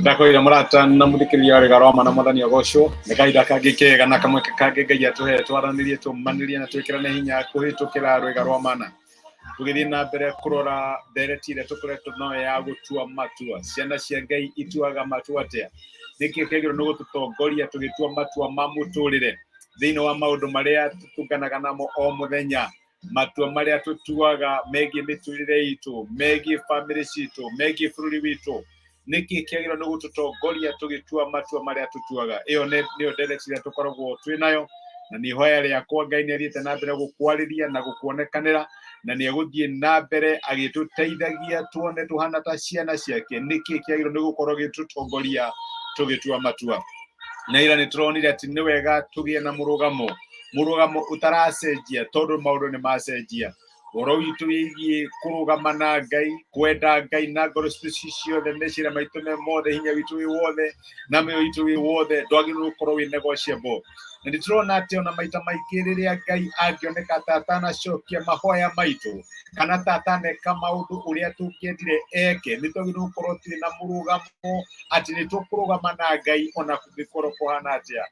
Ndakwĩra mũrata na mũthikĩrĩria wa Rĩga Rwa Ma na Mwathani agocwo. Nĩ kahinda kangĩ kega na kamweke kangĩ Ngai atũhe twaranĩrie, tũmanĩrie na twĩkĩrane hinya kũhĩtũkĩra Rwĩga Rwa Mana. Tũgĩthiĩ na mbere kũrora ndereti ĩrĩa tũkoretwo nayo ya gũtua matua. Ciana cia Ngai ituaga matua atĩa? Nĩkĩ kĩagĩrĩirwo nĩ gũtũtongoria tũgĩtua matua ma mũtũrĩre thĩinĩ wa maũndũ marĩa tũtũnganaga namo o mũthenya? Matua marĩa tũtuaga megiĩ mĩtũrĩre itũ, megiĩ bamĩrĩ citũ, megiĩ bũrũri witũ, nĩkĩ kĩagĩrĩirwo nĩ gũtũtongoria tũgĩtua matua marĩa tũtuaga? Ĩyo nĩyo ndereti ĩrĩa tũkoragwo twĩ nayo, na nĩ ihoya rĩakwa Ngai nĩ athiĩte na mbere gũkwarĩria na gũkuonekanĩra, na nĩ egũthiĩ na mbere agĩtũteithagia tuone tũhana ta ciana ciake nĩkĩ kĩagĩrĩirwo nĩ gũkorwo gĩtũtongoria tũgĩtua matua. Na ira nĩ tũronire atĩ nĩ wega tũgĩe na mũrũgamo, mũrũgamo ũtaracenjia tondũ maũndũ nĩ macenjia. Ũhoro witũ wĩgiĩ kũrũgama na Ngai, kwenda Ngai na ngoro citũ ci ciothe, meciria maitũ me mothe, hinya witũ wĩ wothe na mĩoyo itũ wĩ wothe, ndwagĩrĩirwo gũkorwo wĩ negotiable. Na nĩ tũrona atĩ ona maita maingĩ rĩrĩa Ngai angĩoneka ta atanacokia mahoya maitũ kana ta ataneka maũndũ ũrĩa tũngĩendire eke, nĩ twagĩrĩirwo gũkorwo twĩ na mũrũgamo atĩ nĩ tũkũrũgama na Ngai ona kũngĩkorwo kũhana atĩa.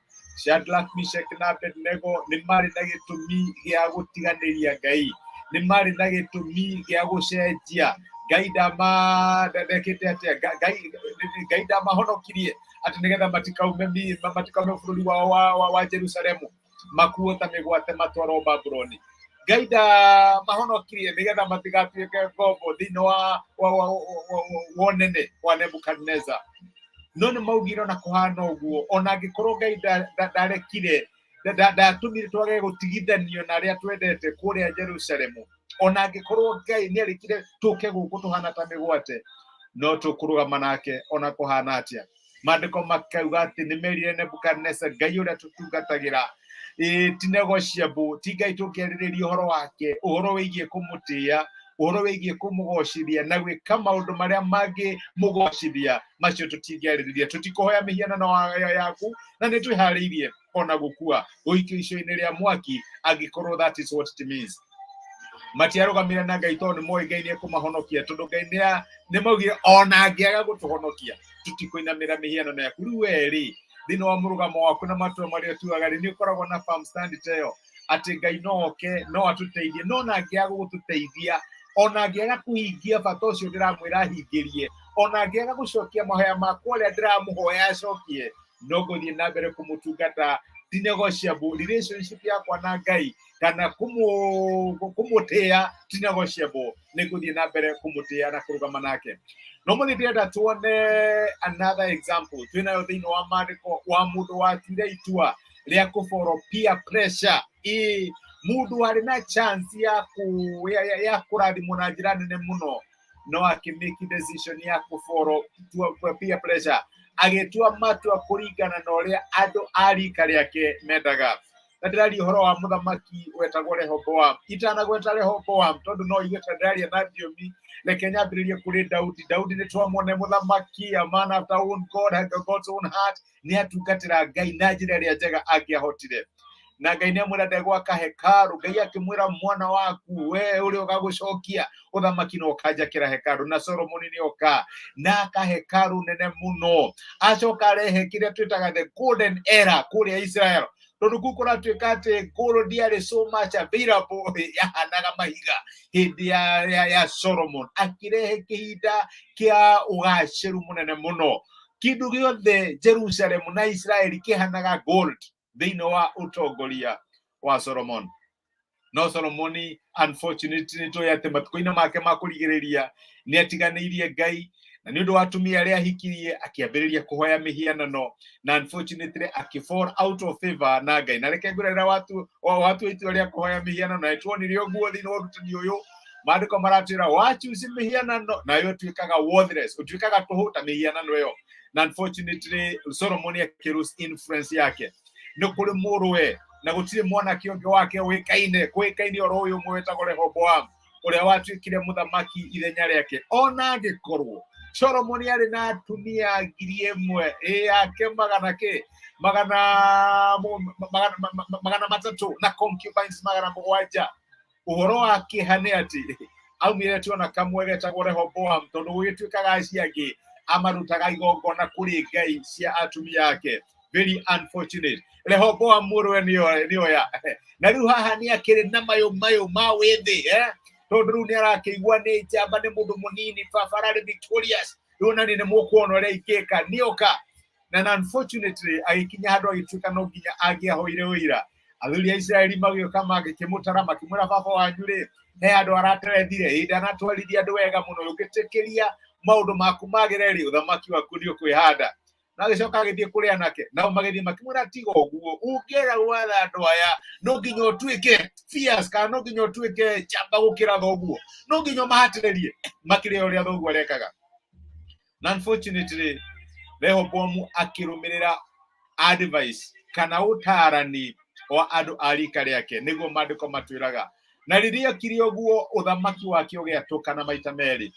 Shadrach, Meshach na Abednego nĩ marĩ na gĩtũmi gĩa gũtiganĩria Ngai, nĩ marĩ na gĩtũmi gĩa gũcenjia. Ngai ndama ndekĩte atĩa? Ngai ndamahonokirie atĩ nĩgetha matikaume matikaume bũrũri wao wa Jerusalemu, makuo ta mĩgwate matwarwo Babuloni. Ngai ndamahonokirie nĩgetha matigatuĩke ngombo thĩinĩ wa ũnene wa Nebukadnezar. No nĩ maugire ona kũhana ũguo, ona angĩkorwo Ngai ndarekire, ndatũmire twage gũtigithanio na arĩa twendete kũrĩa Jerusalemu, ona angĩkorwo Ngai nĩ arekire tũke gũkũ tũhana ta mĩgwate, no tũkũrũgama nake ona kũhana atĩa. Maandĩko makauga atĩ nĩ merire Nebukadnezar, Ngai ũrĩa tũtungatagĩra ti negotiable, ti Ngai tũngĩarĩrĩria ũhoro wake, ũhoro wĩgiĩ kũmũtĩĩa, ũhoro wĩgiĩ kũmũgocithia na gwĩka maũndũ marĩa mangĩmũgocithia, macio tũtingĩarĩrĩria. Tũtikũhoya mĩhianano yaku na nĩ twĩharĩirie ona gũkua gũikio ico-inĩ rĩa mwaki angĩkorwo that is what it means. Matiarũgamire na Ngai tondũ nĩ moĩ Ngai nĩ ekũmahonokia, tondũ Ngai nĩ maugire ona angĩaga gũtũhonokia tũtikũinamĩra mĩhianano yaku. Rĩu we rĩ, thĩinĩ wa mũrũgamo waku na matua marĩa ũtuaga rĩ, nĩ ũkoragwo na firm stand ta ĩyo atĩ Ngai no oke no atũteithie, no ona angĩaga gũtũteithia, ona angĩaga kũhingia bata ũcio ndĩramwĩra ahingĩrie, ona angĩaga gũcokia mahoya makwa ũrĩa ndĩramũhoya acokie, no ngũthiĩ na mbere kũmũtungata. Ti negotiable relationship yakwa na Ngai kana kũmũtĩĩa ti negotiable, nĩ ngũthiĩ na mbere kũmũtĩĩa na kũrũgama nake. No mũthĩ ndĩrenda tuone another example twĩnayo thĩinĩ wa maandĩko wa mũndũ watuire itua rĩa kũboro peer pressure. Ĩ mũndũ warĩ na chance ya kũrathimwo na njĩra nene mũno, no akĩmake decision ya kũboro peer pressure, agĩtua matua kũringana na ũrĩa andũ a rika rĩake mendaga. Na ndĩraria ũhoro wa mũthamaki wetagwo Rehoboam. Itanagweta Rehoboam tondũ no igue ta ndĩraria na thiomi, reke nyambĩrĩrie kũrĩ Daudi. Daudi nĩ twamwone mũthamaki, a man after own God, God's own heart, nĩ atungatĩra Ngai na njĩra ĩrĩa njega angĩahotire. Na Ngai nĩ amwĩra ndegwaka hekaru. Ngai akĩmwĩra mwana waku we ũrĩa ũgagũcokia ũthamaki no ũkanjakĩra hekaru, na Solomoni nĩ oka na aka hekaru nene mũno. Acoka arehe kĩrĩa twĩtaga the golden era kũrĩa Israel, tondũ kũu kũratuĩka atĩ gold ndĩarĩ so much available, yahanaga mahiga hĩndĩ ya Solomon. Akĩrehe kĩhinda kĩa ũgacĩru mũnene mũno, kĩndũ gĩothe Jerusalem na Israeli kĩhanaga gold thĩinĩ wa ũtongoria wa Solomon. No Solomoni unfortunately nĩ tũĩ atĩ matukũ-inĩ make ma kũrigĩrĩria nĩ atiganĩirie Ngai, na nĩ ũndũ wa atumia arĩa ahikirie akĩambĩrĩria kũhoya mĩhianano, na unfortunately akĩ fall out of favor na Ngai. Na reke ngwĩre, rĩrĩa watua itua rĩa kũhoya mĩhianano, na nĩtuonire ũguo thĩinĩ wa ũrutani ũyũ, maandĩko maratwĩra wachuci mĩhianano nayo ĩtuĩkaga worthless, ũtuĩkaga tũhũ ta mĩhianano ĩyo. Na unfortunately Solomon akĩ lose influence yake nĩ kũrĩ mũrũwe, na gũtirĩ mwanake ũngĩ wake ũĩkaine kũĩkaine oro ũyũ ũmwe wetagwo Rehoboam, ũrĩa watuĩkire mũthamaki ithenya rĩake. Ona angĩkorwo Solomon arĩ na atumia 1000 ĩ yake magana kĩ magana 300 na concubines 700, ũhoro wa kĩeha nĩ atĩ aumire tuona kamwe getagwo Rehoboam, tondũ gũgĩtuĩkaga acio angĩ Amarutaga igongona kũrĩ ngai cia atumia ake. Very unfortunate. Rehoboam mũrũwe nĩoya na rĩu haha nĩ akĩrĩ na mayũ mayũ ma wĩthĩ, eh? Tondũ rĩu nĩ arakĩigua nĩ njamba, nĩ mũndũ mũnini, baba ararĩ victorious, rĩu ona nĩ mũkuona ũrĩa ingĩka nĩoka. Na unfortunately agĩkinya handũ agĩtuĩka no nginya angĩahoire ũira. Athuri a Isiraeli magĩũka magĩkĩmũtara, makĩmwĩra, "Baba wanyu rĩ, he handũ araterethire, ĩ ndanatwarithia andũ wega mũno. Ũngĩtĩkĩria maũndũ maku magĩre rĩ, ũthamaki waku nĩ ũkwĩhanda." Na agĩcoka agĩthiĩ kũrĩ anake, nao magĩthiĩ makĩmwĩra, "Tiga ũguo, ũngĩenda gwatha andũ aya no nginya ũtuĩke fierce, kana no nginya ũtuĩke njamba gũkĩra thoguo, no nginya ũmahatĩrĩrie makĩria ũrĩa thoguo arekaga." Na unfortunately Rehoboamu akĩrũmĩrĩra advice kana ũtaarani wa andũ a rika rĩake, nĩguo maandĩko matwĩraga. Na rĩrĩa ekire ũguo, ũthamaki wake ũgĩatũkana maita merĩ.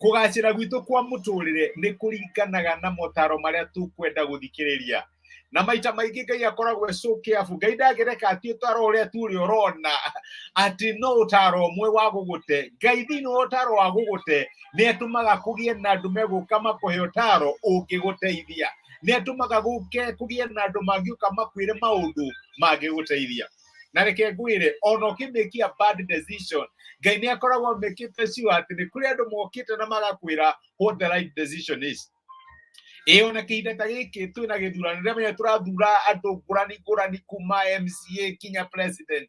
Kũgacĩra gwitũ kwa mũtũrĩre nĩ kũringanaga na motaro marĩa tũkwenda gũthikĩrĩria, na maita maingĩ Ngai akoragwo e so careful. Ngai ndangĩreka atĩ ũtaro ũrĩa tu ũrĩa ũrona atĩ no ũtaro ũmwe wa gũgũte. Ngai thĩinĩ wa ũtaro wa gũgũte nĩ atũmaga kũgĩe na andũ megũka makũhe ũtaro ũngĩgũteithia, nĩ atũmaga gũke kũgĩe na andũ mangĩũka makwĩre maũndũ mangĩgũteithia. Na reke ngwĩre, ona ũkĩmĩkia bad decision, Ngai nĩ akoragwo amĩkĩte sure atĩ nĩ kũrĩ andũ mokĩte na magakwĩra what the right decision is. Ĩ ona kĩhinda ta gĩkĩ twĩna gĩthurano, rĩrĩa tũrathura andũ ngũrani ngũrani kuma MCA kinya president,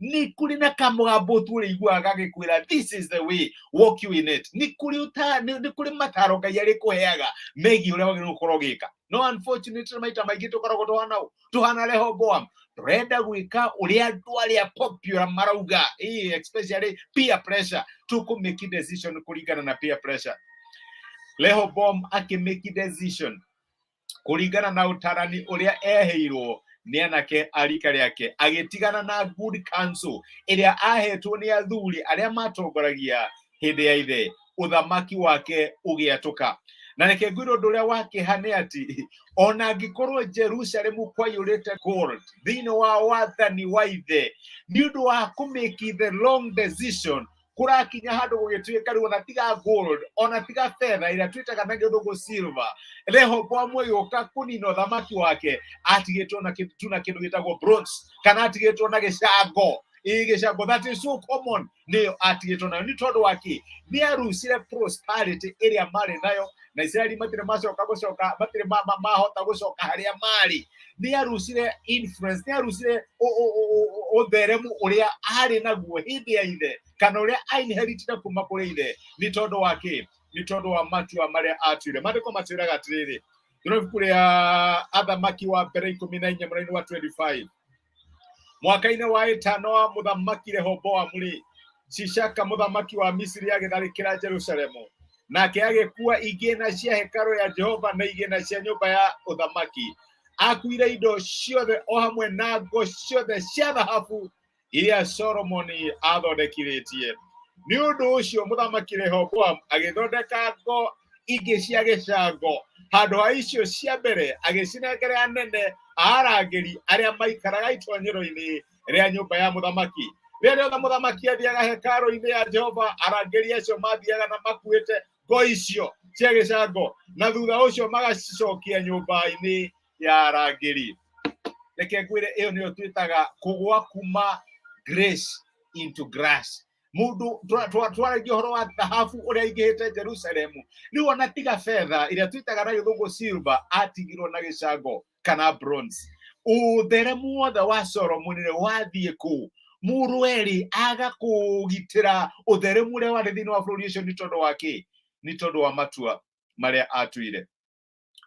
nĩ kũrĩ na kamũgambo tu ũrĩiguaga gagĩkwĩra, "This is the way, walk you in it." Nĩ kũrĩ ũta nĩ kũrĩ mataro Ngai arĩkũheaga megiĩ ũrĩa wagĩrĩirwo gũkorwo ũgĩka. No unfortunately maita maingĩ tũkoragwo tũhana ũ tũhana Rehoboam, tũrenda gwĩka ũrĩa andũ arĩa popular marauga, ĩ especially peer pressure. Tũkũ make decision kũringana na peer pressure. Rehoboam akĩ make decision kũringana na ũtarani ũrĩa eheirwo nĩ anake a rika rĩake, agĩtigana na good counsel ĩrĩa ahetwo nĩ athuri arĩa matongoragia hĩndĩ ya ithe. Ũthamaki wake ũgĩatũka. Na reke ngwĩre ũndũ ũrĩa wa kĩeha nĩ atĩ ona angĩkorwo Jerusalemu kwaiyũrĩte gold thĩinĩ wa wathani wa ithe, nĩ ũndũ wa kũ make the wrong decision, kũrakinya handũ gũgĩtuĩka rĩu ona tiga gold, ona tiga fedha ĩrĩa twĩtaga na gĩthũngũ silver, Rehoboamu agĩũka kũnina ũthamaki wake atigĩtwo na kĩndũ tu na kĩndũ gĩtagwo bronze, kana atigĩtwo na gĩcango. Ĩ gĩcango that is so common, nĩyo atigĩtwo nayo. Nĩ tondũ wa kĩ? Nĩ arucire prosperity ĩrĩa marĩ nayo, na Isiraeli matirĩ macoka gũcoka, matirĩ mahota gũcoka harĩa marĩ. Nĩ arucire influence, nĩ arucire ũtheremu ũrĩa arĩ naguo hĩndĩ ya ithe, kana ũrĩa ainheritire kuma kũrĩ ithe. Nĩ tondũ wa kĩ? Nĩ tondũ wa matua marĩa atuire. Maandĩko matwĩraga atĩrĩrĩ, ndĩrona ibuku rĩa Athamaki wa Mbere 14 mũraini wa 25: "Mwaka-inĩ wa ĩtano wa mũthamaki Rehoboamu rĩ, Shishaka mũthamaki wa Misiri agĩtharĩkĩra Jerusalemu, nake agĩkua igĩna cia hekarũ ya Jehova na igĩna cia nyũmba ya ũthamaki. Akuire indo ciothe o hamwe na ngo ciothe cia thahabu iria Solomoni athondekithĩtie. Nĩ ũndũ ũcio mũthamaki Rehoboamu agĩthondeka ngo ingĩ cia gĩcango handũ ha icio cia mbere, agĩcinengera anene a arangĩri arĩa maikaraga itonyero-inĩ rĩa nyũmba ya mũthamaki. Rĩrĩa rĩothe mũthamaki athiaga hekarũ-inĩ ya Jehova, arangĩri acio mathiaga na makuĩte ngo icio cia gĩcango, na thutha ũcio magacicokia nyũmba-inĩ ya arangĩri." Reke ngwĩre, ĩyo nĩyo twĩtaga kũgwa kuma grace into grass. Mundu twaragia ũhoro wa thahabu ũrĩa aingĩhĩte Jerusalemu, rĩu ona tiga betha ĩrĩa twĩtaga na gĩthũngũ silver, atigirwo na gĩcango kana bronze. Ũtheremu wothe wa Solomoni rĩ wathiĩ kũ? Mũrũ aga kũgitĩra ũtheremu ũrĩa warĩ thĩinĩ wa bũrũri ũcio. Nĩ tondũ wa kĩ? Nĩ tondũ wa matua marĩa atuire.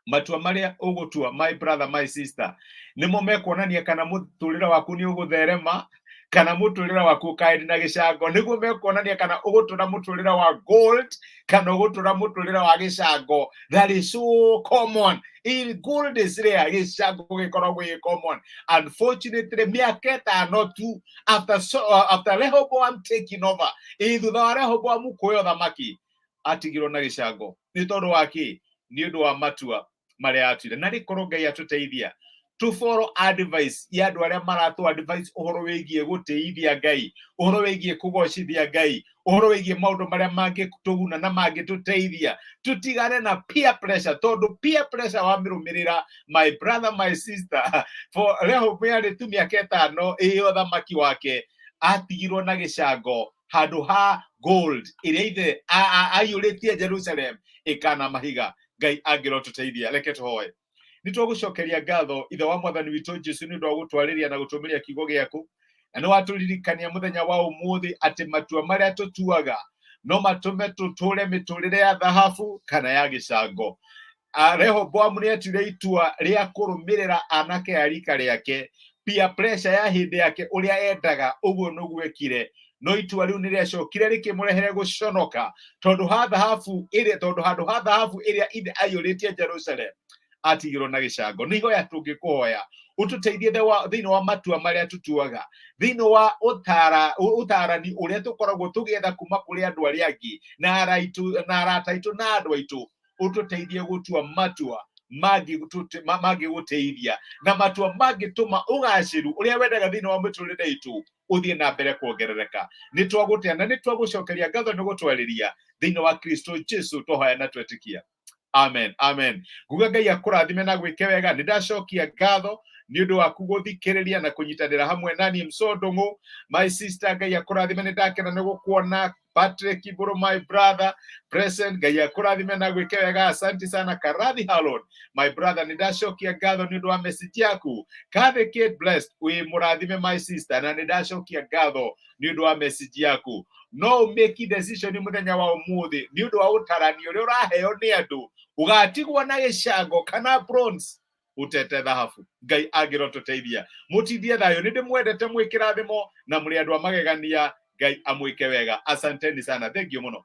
Matua marĩa ũgũtua, my brother, my sister, nĩmo mekuonania kana mũtũrĩre waku nĩ ũgũtherema kana mũtũrĩre waku ũkaendi na gĩcango. Nĩguo mekuonania kana ũgũtũra mũtũrĩre wa gold kana ũgũtũra mũtũrĩre wa gĩcango. That is so common. In gold is rare, gĩcango gĩkoragwo gĩ common. Unfortunately, mĩaka 5 tu after, so, after Rehoboam taking over, ĩ thutha wa Rehoboam kuoya ũthamaki, atigirwo na gĩcango. Nĩ tondũ wa kĩ? Nĩ ũndũ wa matua marĩa atuire. Na rĩkorwo Ngai atũteithia. To follow advice ya andũ arĩa maratũ advice ũhoro wĩgiĩ gũtĩithia Ngai, ũhoro wĩgiĩ kũgocithia Ngai, ũhoro wĩgiĩ maũndũ marĩa mangĩtũguna na mangĩtũteithia. Tũtigane na peer pressure, tondũ peer pressure wamĩrũmĩrĩra, my brother, my sister, for Rehoboam tu mĩaka 5 ĩ ũthamaki wake atigirwo na gĩcango handũ ha gold ĩrĩa ithe aiyũrĩtie Jerusalem ĩkana mahiga. Ngai angĩrotũteithia. Reke tũhoe. Nĩ twagũcokeria ngatho, Ithe wa Mwathani witũ Jesu, nĩ ũndũ wa gũtwarĩria na gũtũmĩria kiugo gĩaku, na nĩ watũririkania mũthenya wa ũmũthĩ atĩ matua marĩa tũtuaga no matũme tũtũre mĩtũrĩre ya thahabu kana ya gĩcango. Rehoboamu nĩ atuire itua rĩa kũrũmĩrĩra anake a rika rĩake, peer pressure ya hĩndĩ yake, ũrĩa endaga ũguo nĩguo ekire, no itua rĩu nĩ rĩacokire rĩkĩmũrehere gũconoka, tondũ ha thahabu ĩrĩa tondũ handũ ha thahabu ĩrĩa ithe aiyũrĩtie Jerusalem atigirwo na gĩcango. Nĩ ihoya tũngĩkũhoya ũtũteithie thĩinĩ wa matua marĩa tũtuaga, thĩinĩ wa ũtarani ũrĩa tũkoragwo tũgĩetha kuma kũrĩ andũ arĩa angĩ na arata aitũ na andũ aitũ. Ũtũteithie gũtua matua mangĩgũteithia na matua mangĩtũma ũgacĩru ũrĩa wendaga thĩinĩ wa mĩtũrĩre itũ ũthiĩ na mbere kuongerereka. Nĩ twagũtĩa na nĩ twagũcokeria ngatho nĩ gũtwarĩria. Thĩinĩ wa Kristo Jesu twahoya na twetĩkia, amen, amen. Nguga Ngai akũrathime na gwĩke wega. Nĩ ndacokia ngatho nĩ ũndũ waku gũthikĩrĩria na kũnyitanĩra hamwe nani. Msondũng'ũ, my sister, Ngai akũrathime, nĩ ndakena nĩ gũkuona. Patrick Iburu, my brother present, Ngai akũrathime na gwĩke wega. Asante sana. Karathi Halon, my brother, nĩ ndacokia ngatho nĩ ũndũ wa message yaku. Kathy Kate Blessed, wĩ mũrathime, my sister, na nĩ ndacokia ngatho nĩ ũndũ wa message yaku. No make decision mũthenya wa ũmũthĩ nĩ ũndũ wa ũtarani ũrĩa ũraheo nĩ andũ, ũgatigwo na gĩcango kana bronze utete thahabu. Ngai angĩrotũteithia. Mũtindie thayũ, nĩ ndĩmwendete, mwĩkĩrathimo na mũrĩ andũ a magegania. Ngai amwĩke wega. Asanteni sana, thank you mũno.